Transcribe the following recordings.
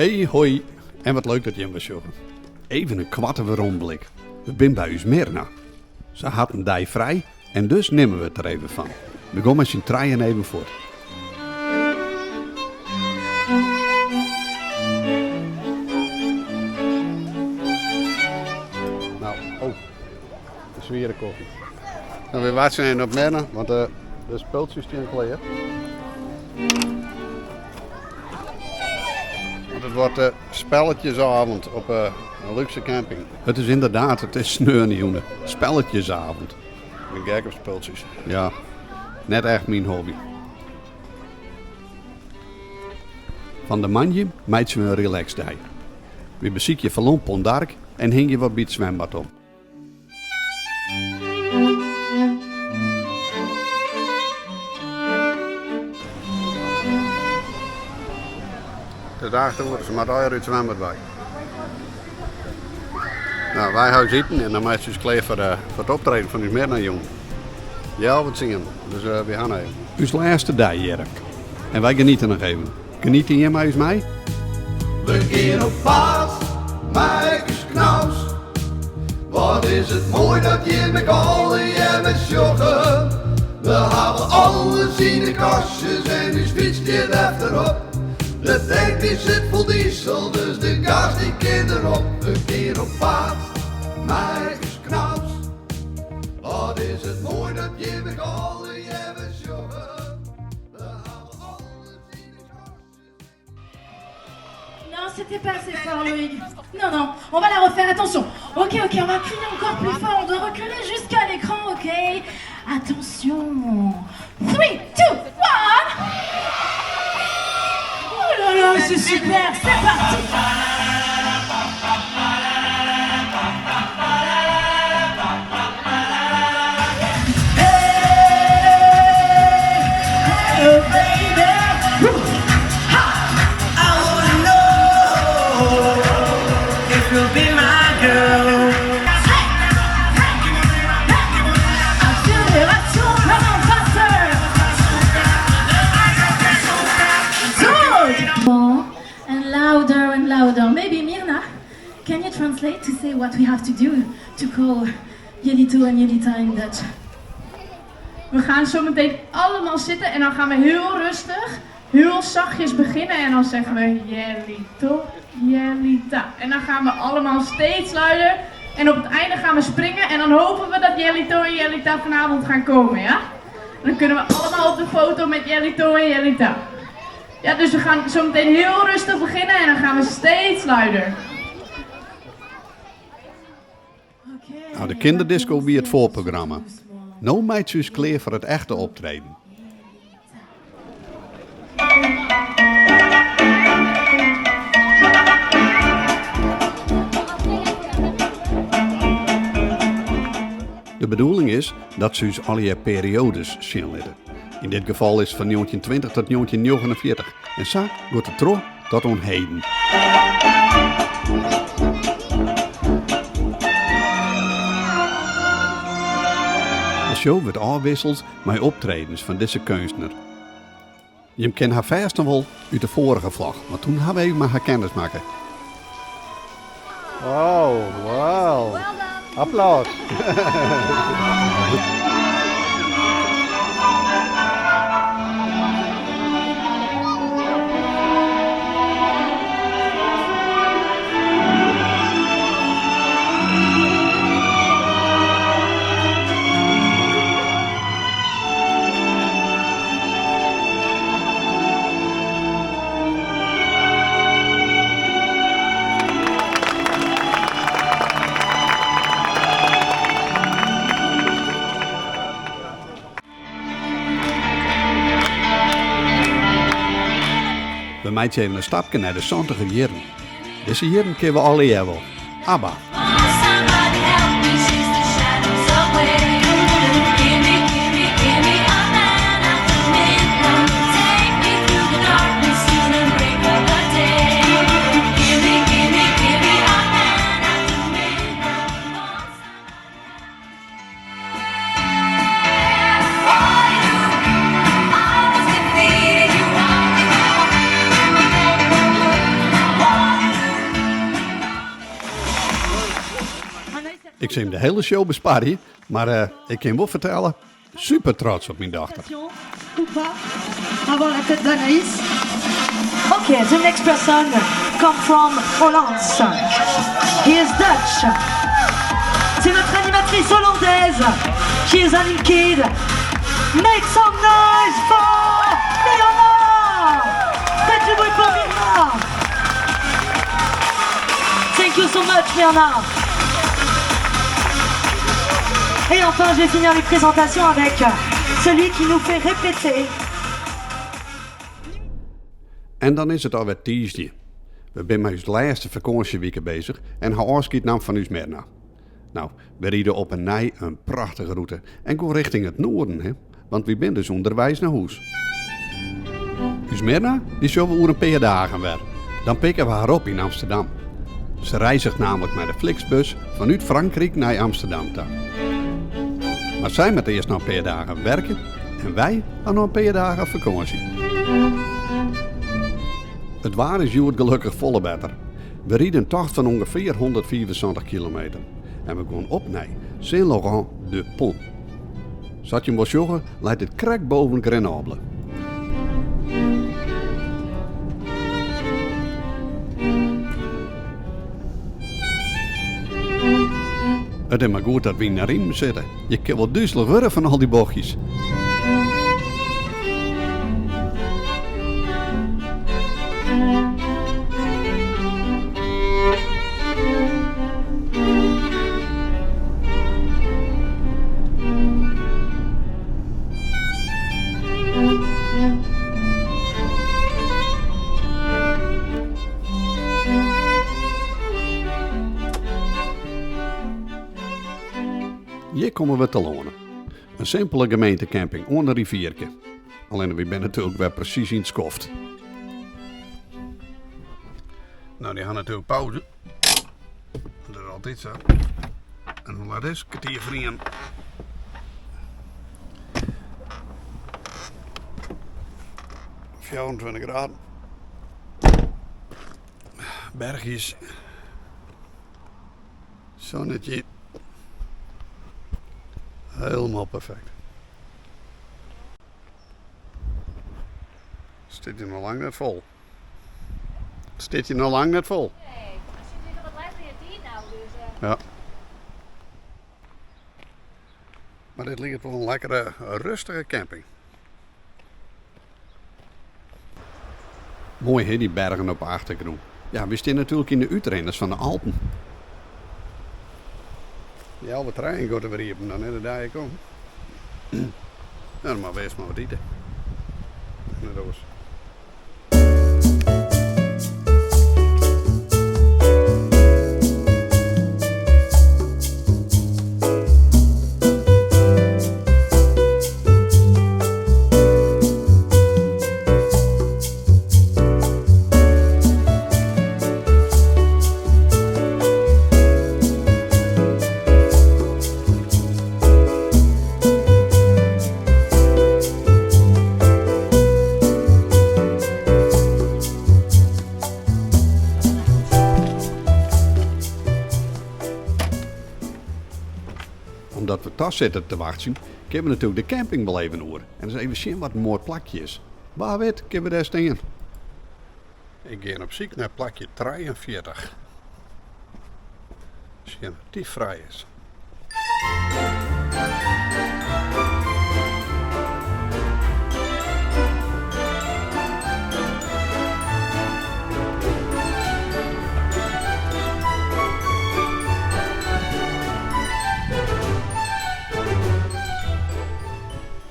Hey, hoi en wat leuk dat jim wer sjogge. Even in koarte weromblik. We binne by ús Mirna. Se hat in dei frij en dus nimme we it der even fan. We gean mei syn trijen even fuort. Nou, oh, de swiere koffie. Nou, we wachtsje even op Mirna, want de spultsjes stean klear. Want it wordt de spelletjesavond op een luxe camping. Het is inderdaad, het is sneonjûn. Spelletjesavond. Ik bin gek op spultsjes. Ja, net echt myn hobby. Fan de moandei meitsje we in relaxdei. We besykje Vallon Pont d'Arc en hingje wat by it swimbad op. De dag oer, se moat allegear út it swimbad wei. Nou, wy hawwe iten en dan meitsje we ús klear foar, de, foar it optreden fan ús Mirna jûn. 9:30, dus uh, we gaan even. Us lêste dei hjir. En wy geniete noch even. Geniete jim mei ús mei? We gean op paad mei ús knaus. Wat is it moai dat jim ek allegear sjogge. We hawwe alles yn de kastjes en ús fyts stiet efterop. De tank dy sit fol diesel, dus de gas dy kin derop. We gean op paad mei ús knaus. Wat is it moai dat jim ek allegear sjogge. We hawwe alles yn de kastjes. Non, c'était pas assez fort, Loïc. Non, non, on va la refaire, attention. Ok, ok, on va crier encore plus fort, on doit reculer jusqu'à l'écran, ok. Attention. 3, 2, 1. Oh là là, c'est super, c'est parti. Hey, oh baby. I wanna know if you'll be my girl. Accélération comme un passeur. Good. And louder and louder. Maybe Mirna, can you translate to say what we have to do to call Jelito and Jelita in Dutch? We gaan zo meteen allemaal zitten en dan gaan we heel rustig, heel zachtjes beginnen. En dan zeggen we Jelito, Jelita. En dan gaan we allemaal steeds luider. En op het einde gaan we springen en dan hopen we dat Jelito en Jelita vanavond gaan komen, ja? Dan kunnen we allemaal op de foto met Jelito en Jelita. Ja, dus we gaan zo meteen heel rustig beginnen en dan gaan we steeds luider. Nou, de kinderdisco wie it foarprogramma. No meitsje ús klear foar it echte optreden. De bedoeling is dat se ús allegear perioades sjen litte. Yn dit gefal is it fan 1920 tot 1949 en sa giet it troch tot oan heden. De show wurdt ôfwisseld mei optredens fan dizze keunstner. Jim kenne har fêst noch wol út de foarige vlog, want toen ha we even mei har kennis makke. Oh, wow. Applaus. We meitsje even in stapke nei de santiger jierren. Dizze jierren kenne we allegear wol. ABBA. Ik sil him de hiele show besparje, mar ik kin wol fertelle, super trots op myn dochter. Ou pas avoir la tête d'Anaïs. Ok, the next person come from Holland. He is Dutch. C'est notre animatrice hollandaise. She is an kid. Make some noise for Mirna! Faites du bruit pour Mirna! Thank you so much, Mirna. Et enfin, je vais finir les présentations avec celui qui nous fait répéter. En dan is it alwer tiisdei. We binne mei ús lêste fakânsjewike bezich en ha ôfskied naam fan ús Mirna. No, we ride op 'e nij in prachtige rûte en gean rjochting it noarden, hè, want wy binne dus ûnderweis nei hûs. Us Mirna, dy sjogge we oer in pear dagen wer. Dan pikke we har op yn Amsterdam. Se reizget namelijk mei de Flixbus fanút Frankryk nei Amsterdam ta. Mar sy moat earst noch in pear dagen werke en wy ha noch in pear dagen fakânsje. It waar is hjoed gelokkich folle better. We ride in tocht fan ûngefear 175 kilometer en we gean op nei Saint-Laurent-du-Pont. Sa't jim wol sjogge, leit it krekt boven Grenoble. It is mar goed dat wy yn de riemen sitte. Je kinne wol duzelich wurde fan al dy bochtjes. Hjir komme we telâne. In simpele gemeentecamping oan de rivierke. Allinne wy binne natuerlik wer presys yn it skoft. No, dy ha natuerlik pauze. Dat is altyd sa. En hoe laat is it? Kertier foar ien. 24 graden. Bergjes. Zonnetje. Helemaal perfect. Stiet hjir noch lang net fol. Stiet hjir noch lang net fol. Nee, mar sit hjir wat letter yn de tiid no, dus. Ja. Mar dit liket wol in lekkere, rustige camping. Moai hè, dy bergen op de achtergrûn. Ja, wy stean natuerlik yn de útrinners fan de Alpen. Healwei trijen giet er wer iepen, dan is de dei ek om. No, dan moatte we earst mar wat ite. Net oars. Omdat we ta sitte te wachtsjen, kinne we natuerlik de camping wol even oer en ris even sjen wat in moai plakje is. Wa wit kinne we dêr stean. Ik gean op syk nei plakje 43. Sjen oft dy frij is.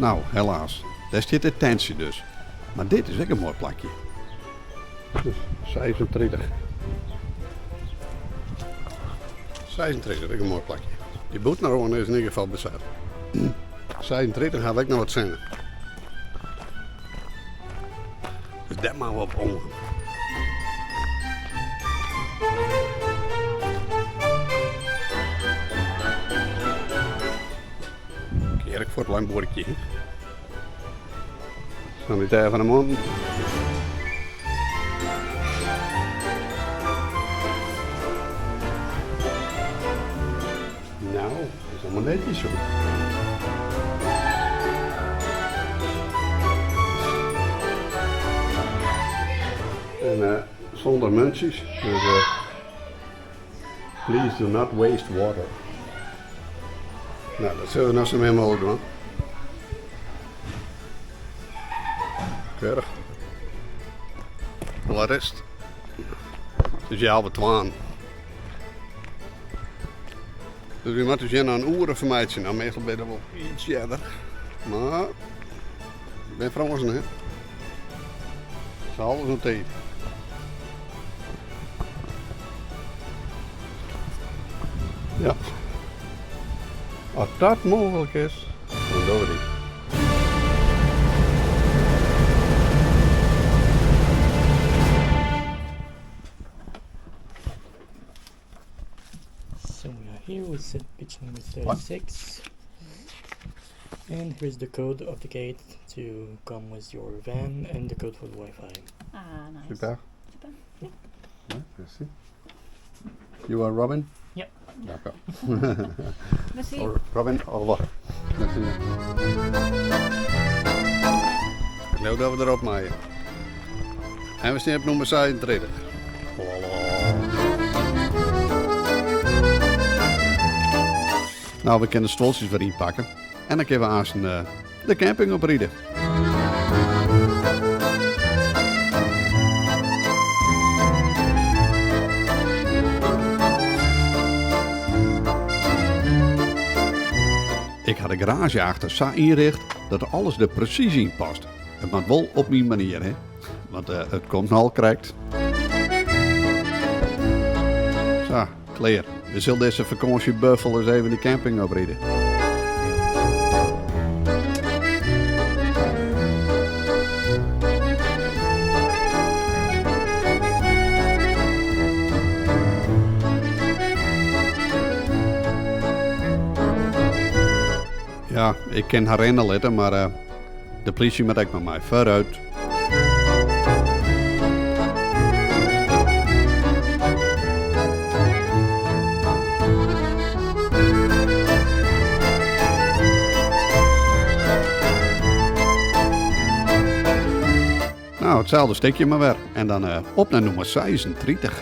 Nou, helaas. Dêr stiet it tentsje dus. Mar dit is ek in moai plakje. 36. 36, ek in moai plakje. Dy bûtenroan is yn ieder gefal beset. 36 ha we ek noch wat sinne. Dus dêr moatte we op oan. Kear ik foar it lang buorkje. Sanitêr fan de man. Wol mar netjes hoor. En zonder muntsjes, dus please do not waste water. Nou, dat sille we noch sa min mooglik dwaan. Keurich. Hoe let is it? It is healwei twaen. Dus we moatte ús hjir noch in oere fermeitsje. Nou, meastal binne we wol iets earder. Mar ik bin Frânsen, hè. Is alles oan tiid. Ja. As dat mooglik is, dan dogge we dy. So we are here with set pitch number 36. And here's the code of the gate to come with your van and the code for the Wi-Fi. Ah, nice. Super. Super. Ja, merci. You are Robin? Ja. D'accord. Merci. Robin, au revoir. Merci. Ik leau dat we derop meie. En we stean op nûmer 36. Nou, we kinne de stuoltsjes wer ynpakke en dan kinne we aansten de camping opride. Ik ha de garaazje achter sa ynricht dat alles der presys yn past. It moat wol op myn manier, hè? Want it komt no al krekt. Sa, klear. We sille dizze fakânsjebuffel ris even de camping opride. Ja, ik kin har rinne litte, mar de plysje moat ek mei my. Foarút. Nou, itselde stikje mar wer. En dan op nei nûmer 36.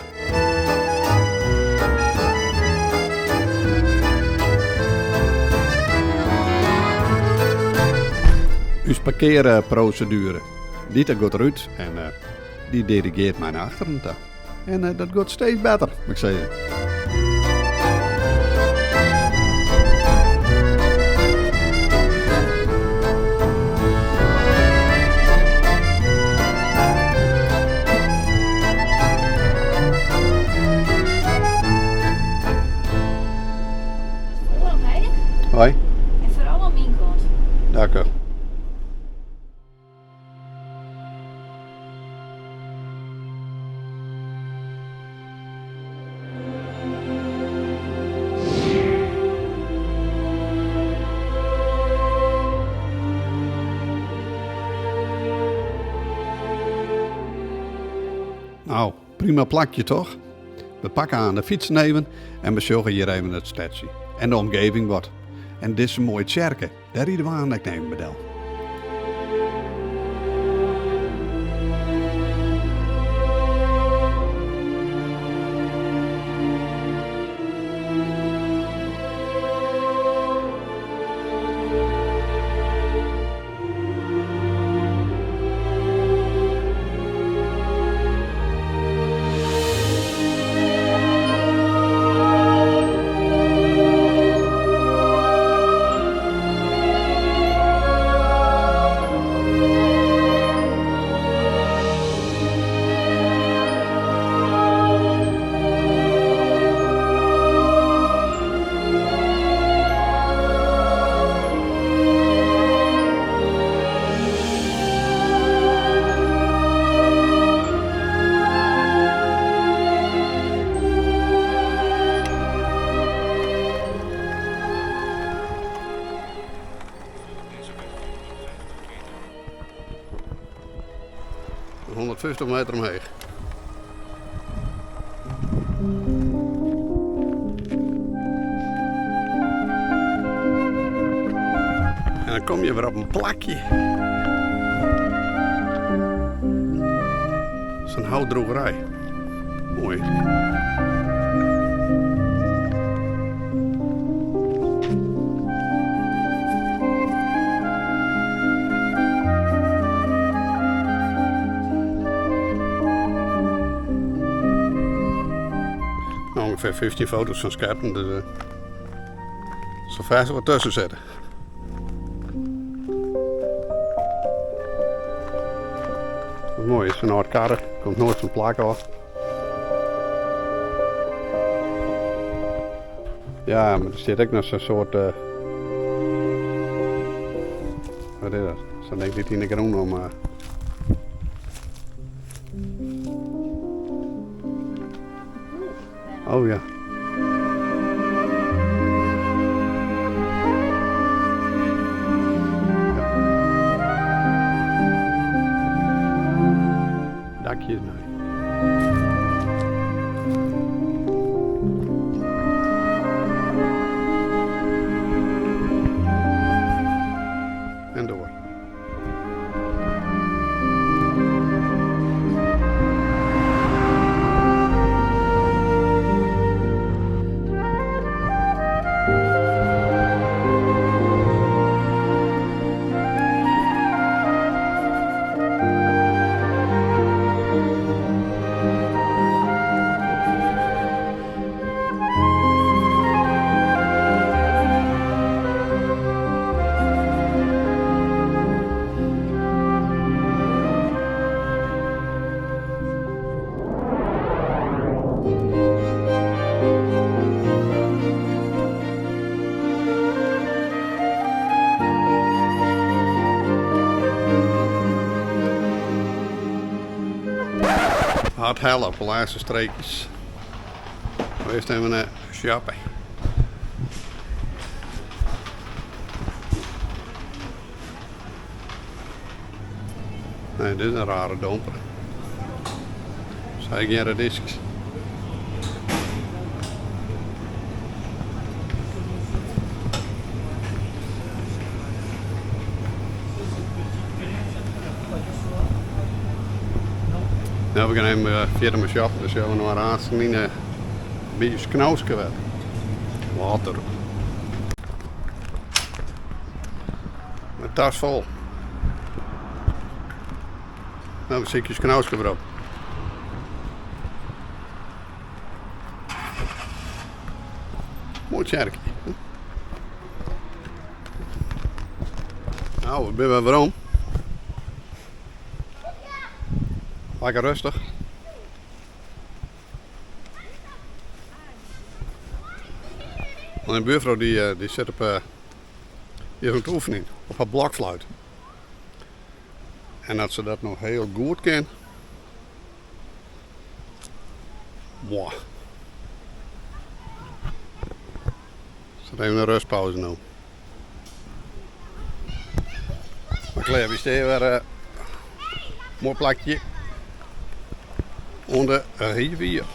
Us parkearproseduere. Dieter giet derút en dy dirigeart my nei achteren ta. En dat giet steeds better, moat ik sizze. Foaral omheech. Hoi. En foaral oan myn kant. Dank u. Nou, prima plakje toch? We pakke aan de fytsen even en besjogge hjir even it stedsje en de omgeving wat. En dizze moaie tsjerke, dêr ride we aan ek even by del. 150 meter omheech. Dan kom je wer op in plakje. Sa'n houtdroegerij. Moai. Ungefear 15 foto's fan skeppen, dus uh, sil fêst wat tusken sitte. Wat moai is, in âld karre, komt noait fan plak ôf. Ja, mar der stiet ek noch sa'n soart. Uh, wat is dat? Sa'n ding dy't yn de grûn om. Uh, Oh ja. Dakje is nij. En door. Hard helle op de lêste streekjes. Earst even eh, shoppen. Nee, dit is in rare domper. Sy gjin radiskes. Nou, we gaan even eh, fierder mei shoppen, dus we noch aanst yn eh, by ús knauske wer. Water. Mijn tas vol. Nou, we sykje ús knauske wer op. Moai tsjerkje. Nou, we binne wer werom. Lekker rêstich. Myn buorfrou dy, eh, dy sit op, eh, dy is oan it oefenjen op har blokfluit. En dat se dat no hiel goed kin. Moai. Sit even in rêstpauze no. Mar klear, wy stean wer uh, moai plakje oan de rivier.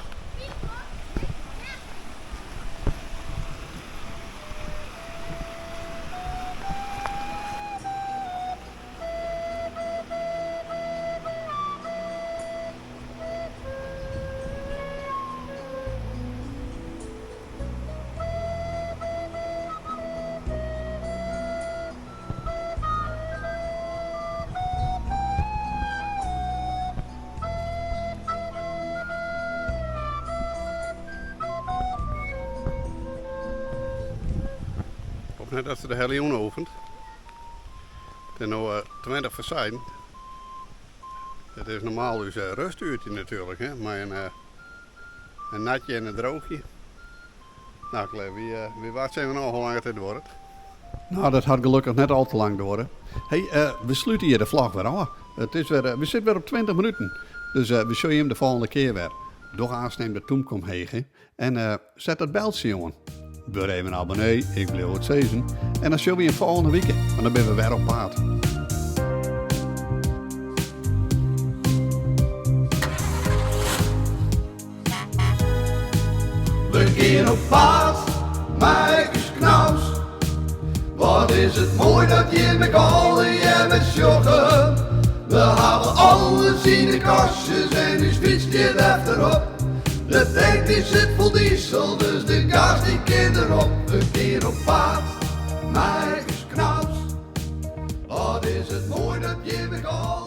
Hoop net dat se de hiele jûn oefent. It is no 20 foar seis. It is normaal ús rêstuertje natuerlik, hè, mei in In natje en in droogje. Nou, Claire, wy, wy wachtsje even ôf hoe lang it dit duorret. Nou, dat hat gelokkich net al te lang duorre. Hey, uh, we slute hjir de vlog wer ôf. It is wer, we sitte wer op 20 minuten. Dus uh, we sjogge jim de folgjende kear wer. Doch aanst even de tûmke omheech hè. En uh, set dat beltsje oan. Wurd even abonnee, ik bliuw it sizzen. En dan sjogge we jim folgjende wike, want dan binne we wer op paad. We gean op paad mei ús knaus. Wat is is it moai dat jim ek allegear sjogge. We hawwe alles yn de kastjes en ús fyts stiet efterop. De tank dy sit fol diesel, dus de gas dy kin derop. We gean op paad mei ús knaus. Wat is it moai dat jim ek allegear.